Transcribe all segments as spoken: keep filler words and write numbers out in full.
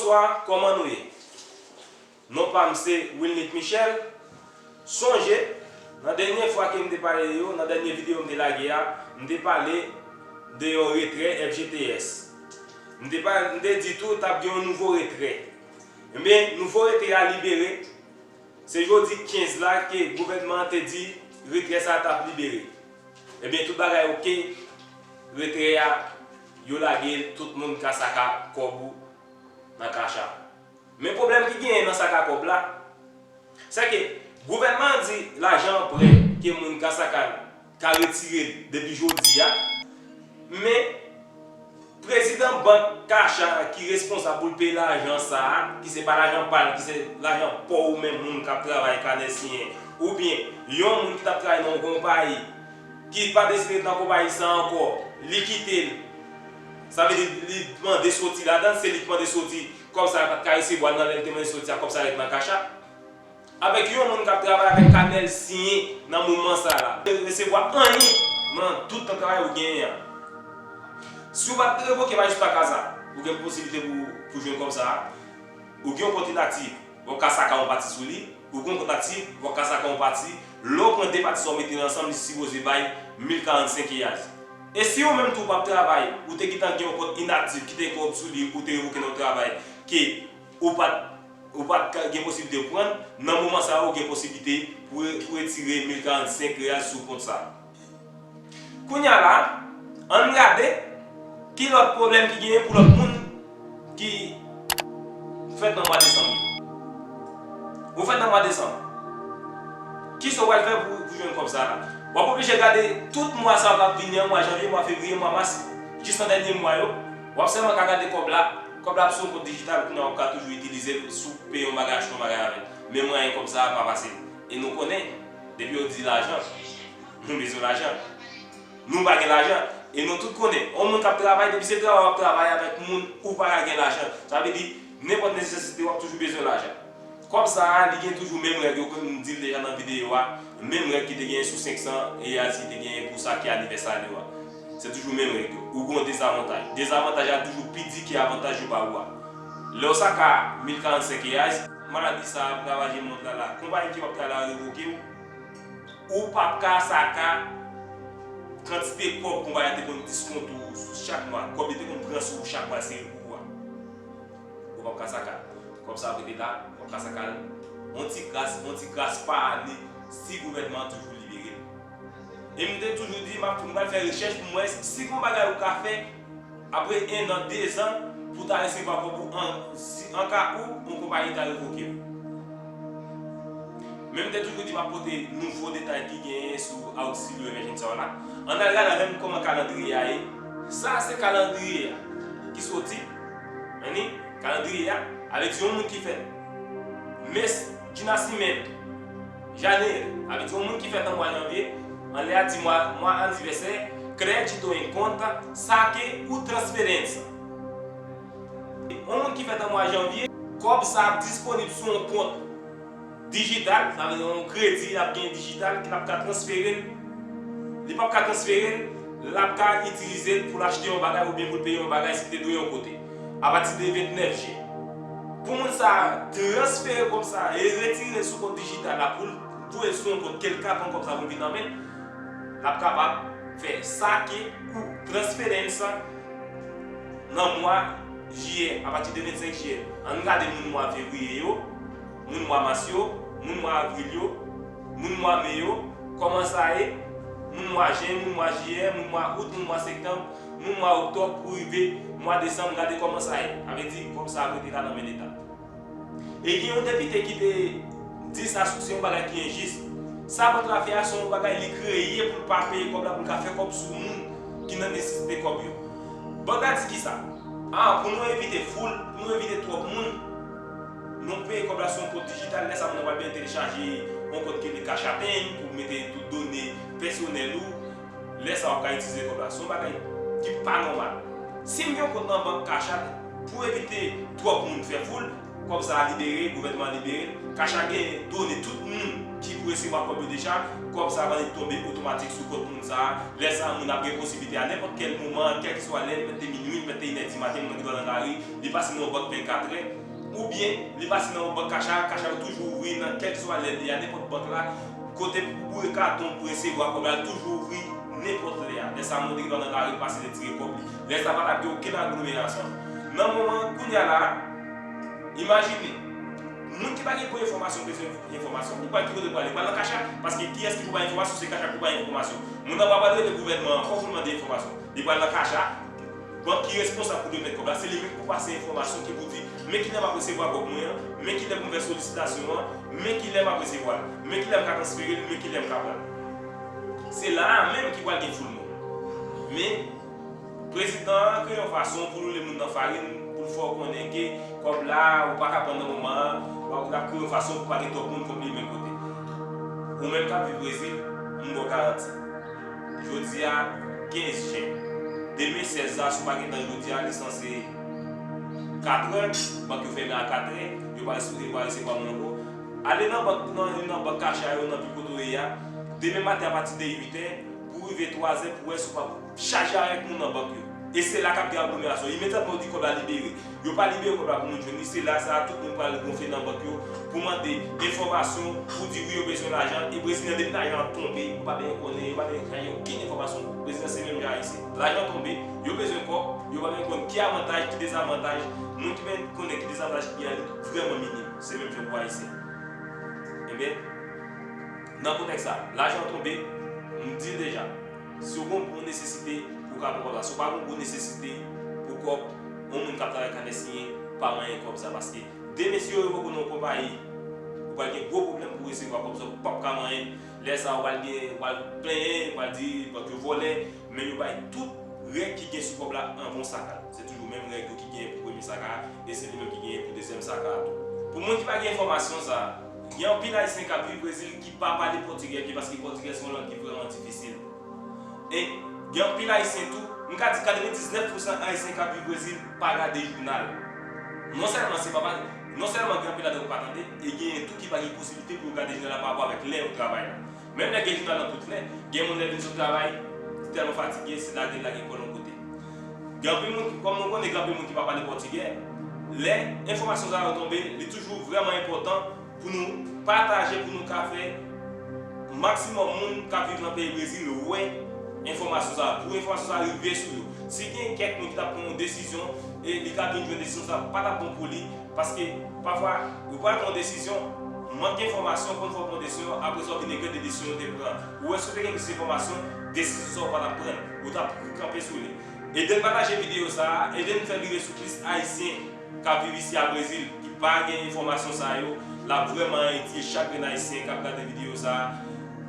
Bonswa, kòman nou ye? Non pa m se Wilnick Michel. Sonje, nan dènye fwa ke m te pale de yo, nan dènye videyo m te lage a, m te pale de yon retrè F G T S. M te pale, m te di tou t ap gen yon nouvo retrè. Ebyen, nouvo retrè a libere. Se jodi kenz la ke gouvènman an te di retrè sa a t ap libere. Ebyen, tout bagay oke, retrè a, yo lage l, tout moun ka saka kòb ou nan kach a. Men pwoblèm ki genyen nan saka kòb la, se ke gouvènman an di lajan an prè, ke moun ka saka l, ka retire l depi jodi a. Men, prezidan bank kach a ki responsab pou l peye lajan sa a, ki se pa lajan pa l, ki se lajan pa w menm moun k ap travay, kanè siyen, oubyen yon moun ki t ap travay nan yon konpayi, ki pa deside ret nan konpayi sa a ankò, li kite l. Sa vle di, li mande soti ladan l, se li ki mande soti, kòb sa a pa t ka resevwa l nan lè l te mande soti a, kòb sa a ret nan kach a. Avèk yon moun k ap travay avèk kanè l siyen nan moman sa a la, li resevwa anyen nan tout tan travay ou genyen an. Si w pa t revoke majistrakas la, ou gen posiblite pou, pou jwenn kòb sa a. Ou gen yon kont inaktif, w ap ka saka yon pati sou li. Ou gen yon kont aktif, w ap ka saka yon pati. Lè w pran de pati sa w mete l ansanm, li sipoze bay mil karannsenk reais. E si ou menm tou w p ap travay, ou te gentan gen yon kont inaktif ki te gen kòb sou li, ou te revoke nan yon travay ke ou pa t, ou pa t ka gen posiblite pou pran, nan moman sa a, ou gen posiblite pou, pou retire mil karannsenk reais sou kont sa a. Kounye a la, ann gade ki lòt pwoblèm ki genyen pou lòt moun ki fèt nan mwa desanm yo. Ou fèt nan mwa desanm. Kisa w pral fè pou, pou jwenn kòb sa a la? W ap oblije gade tout mwa sa a k ap vini an, mwa janvye, mwa fevriye, mwa mas, jis nan dènye mwa yo. W ap sèlman ka gade kòb la. Kòb la ap sou yon kont dijital, kounye a w ap ka toujou itilize l si w peye yon bagay, achte yon bagay avè l. Men mwayen kòb sa a pa pase. E nou konnen, depi yo di lajan, nou bezwen lajan. Nou pa gen lajan. E nou tout konnen, yon moun k ap travay, depi se travay w ap travay avèk moun, ou pa ka gen lajan. Sa vle di, nenpòt nesesite, w ap toujou bezwen lajan. Kòb sa a, li gen toujou menm règ yo, kòm m di l deja nan videyo a, menm règ ki te genyen sou senk san reais ki te genyen pou sa ki anivèsa li yo a. Se toujou menm règ yo. Ou gen yon dezavantaj. Dezavantaj la toujou pi di ke avantaj yo ba ou a. Lè w saka mil karannsenk reais, maladi sa a ap ravaje mond la la. Konpayi ki w ap travay la revoke w, ou p ap ka saka kantite kòb konpayi a te konn diskonte w sou chak mwa. Kòb li te konn pran sou ou chak mwa, se ou a. Ou p ap ka saka l. Kòb sa ap rete la, w ap ka saka l yon ti kras, yon ti kras pa ane, si gouvènman an toujou libere l. E m te toujou di, m ap, m pral fè rechèch pou m wè si gen yon bagay ou ka fè apre en an, de zan, pou w ta resevwa kòb ou an, si, an ka ou, yon konpayi ta revoke w. Men m te toujou di m ap pote nouvo detay ki genyen sou auxílio emergencial la. Ann al gade avè m kòman kalandriye a ye. Sa a se kalandriye a ki soti. Men ni kalandriye a, avèk yon moun ki fèt mes de nascimento, janeiro, avèk yon moun ki fèt nan mwa janvye, anlè a di mwa, mwa anivèsè, crédito em conta, saque ou transferência. Yon moun ki fèt nan mwa janvye, kòb sa ap disponib sou yon kont dijital, sa vle di yon kredi l ap gen dijital, ke l ap ka transfere l. Li p ap ka transfere l, l ap ka itilize l pou l achte yon bagay oubyen pou l peye yon bagay si l te dwe yon kote. Apati de vennèf jen. Pou moun sa a transfere kòb sa a e retire l sou kont dijital la pou l voye l sou yon kont ke l ka pran kòb sa pou l vin nan men l, l ap kapab fè saque ou transferência nan mwa jiyè, apati de vennsenk jiyè. Ann gade moun mwa fevriye yo, moun mwa mas yo, moun mwa avril yo, moun mwa me yo, kòman sa ye, moun mwa jen, moun mwa jiyè, moun mwa out, moun mwa septanm, moun mwa oktòb pou rive mwa desanm, gade kòman sa ye. Sa vle di, kòb sa ap rete la nan men Leta. E gen yon depite ki te di sa, se yon bagay ki enjis. Sa bank la fè a, se yon bagay li kreye pou l pa peye kòb la, pou l ka fè kòb sou moun ki nan nesesite kòb yo. Bank la di kisa? A, pou nou evite foul, pou nou evite twòp moun, nou peye kòb la sou yon kont dijital, lè sa moun nan pral byen telechaje yon kont ki rele Caixa Tem pou mete tout done pèsonèl ou. Lè sa w ap ka itilize kòb la. Se yon bagay ki pa nòmal. Si m gen yon kont nan bank Caixa, pou evite twòp moun fè foul, kòb sa a libere, gouvènman an libere l. Kacha gen done tout moun ki pou resevwa kòb yo deja. Kòb sa a va tonbe otomatik sou kont moun sa a. Lè sa a, moun ap gen posiblite a nenpòt kèl moman, kèlkeswa lè, li mèt te minui, li mèt te inè di maten, moun nan gen dwa nan lari, li pase nan yon bank vennkat è, oubyen li pase nan yon bank Kacha, Kacha yo toujou ouvri nan kèlkeswa lè li ye a, nenpòt bank la, kote pou boure katon, pou resevwa kòb la, li toujou ouvri nenpòt lè a. Lè sa a, moun te gen dwa nan lari, li pase retire kòb li. Lè sa a, pa t ap gen okenn aglomerasyon. Nan moman, kounye a la, imajine, moun ki pa gen bon enfòmasyon, bezwen enfòmasyon, li pral ki kote l prale? Li pral nan Kacha, paske kiyès ki pou bay enfòmasyon? Se Kacha ki pou bay enfòmasyon. Moun nan pa pral rele gouvènman an ankò pou l mande enfòmasyon. Li pral nan Kacha, bank ki responsab pou remèt kòb la, se li menm ki pou pase enfòmasyon, ki pou di, men kilè m ap resevwa kòb mwen an, men kilè pou m fè solisitasyon an, men kilè m ap resevwa l, men kilè m ka transfere l, men kilè m ka pran l. Se la a menm ki pral gen foul moun. Men, prezidan an kreye yon fason pou l woule moun nan farin, pou l fè w konnen ke kòb la, ou pa ka pran nan moman an, ou ap kreye yon fason pou pa gen twòp moun konplimen kote. Ou menm k ap viv Brezil, m ba w garanti. Jodi a, kenz jen. Demen, sèz la, si w pa gen tan jodi a, li sanse kat è, bank yo fèmen a kat è, yo pa resevwa, yo pa resevwa moun ankò. Ale nan bank, nan youn nan bank Kacha yo, nan vil kote w ye a, demen maten apati de uit è, pou rive twa zè, pou wè si w pa chaje avèk moun nan bank yo. E se la k ap gen aglomerasyon. Imedyatman yo di kòb la libere, yo pa libere kòb la pou moun jwenn li, se la sa a tout moun pral gonfle nan bank yo pou mande enfòmasyon, pou di wi yo bezwen lajan, e Brezilyen depi lajan an tonbe, yo pa bezwen konnen, yo pa bezwen gaye okenn enfòmasyon. Brezilyen se menm jan Ayisyen. Lajan tonbe, yo bezwen kòb, yo pa bezwen konn ki avantaj, ki dezavantaj, moun ki bezwen konnen ki dezavantaj ki genyen li vrèman minim. Se menm jan pou Ayisyen. Enben, nan kontèks sa, lajan tonbe, m di l deja, si w gen yon bon nesesite pou w ka pran kòb la, si w pa gen yon bon nesesite pou kòb, yon moun k ap travay kanè siyen pa manyen kòb sa, paske demen si yo revoke w nan yon konpayi, ou pral gen gwo pwoblèm pou w resevwa kòb sa, ou p ap ka manyen l. Lè sa a, ou pral gen, ou pral plenyen, ou pral di bank yo vòlè, men yo bay tout règ ki gen sou kòb la anvan w saka l. Se toujou menm règ yo ki genyen pou premye saka a, e se li menm ki genyen pou dezyèm saka a tou. Pou moun ki pa gen enfòmasyon sa a, gen anpil Ayisyen k ap viv Brezil ki pa pale pòtigè byen paske pòtigè se yon lang ki vrèman difisil. E gen anpil Ayisyen tou, m ka di katrevendiznèf pousan Ayisyen k ap viv Brezil pa gade jounal. Non sèlman se pa pa, non sèlman gen anpil ladan yo pa tande, e genyen tou ki pa gen posiblite pou yo gade jounal la pa rapò avèk lè yo travay la. Menm lè gen jounal nan tout lè, gen moun lè vin sot travay, li tèlman fatige, se lage l lage kò l yon kote. Gen anpil moun, kòm nou konnen, gen anpil moun ki pa pale pòtigè, lè enfòmasyon sa yo tonbe, li toujou vrèman enpòtan pou nou pataje, pou nou ka fè maksimòm moun k ap viv nan peyi Brezil wè enfòmasyon sa a, pou enfòmasyon sa a rive sou yo. Si gen kèk moun ki t ap pran yon desizyon e li ka vin jwenn desizyon sa a pa t ap bon pou li, paske pafwa ou pral pran yon desizyon, mank enfòmasyon konn fè w pran yon desizyon, apre sa w vin regrèt de desizyon w te pran. Ou wè si w te gen plis enfòmasyon, desizyon sa a ou pa t ap pran l, ou t ap kanpe sou li. Ede n pataje videyo sa a, ede n fè l rive sou plis Ayisyen k ap viv isi a Brezil, ki pa gen enfòmasyon sa yo, l ap vrèman itye chak grenn Ayisyen k ap gade videyo sa a.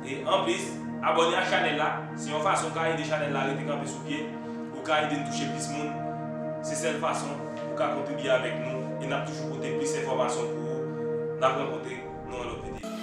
E anplis, abòne ak chanèl la, se yon fason w ka ede chanèl la rete kanpe sou pye, ou ka ede n touche plis moun. Se sèl fason ou ka kontribye avèk nou, e n ap toujou pote plis enfòmasyon pou ou. N ap rankontre nan yon lòt videyo.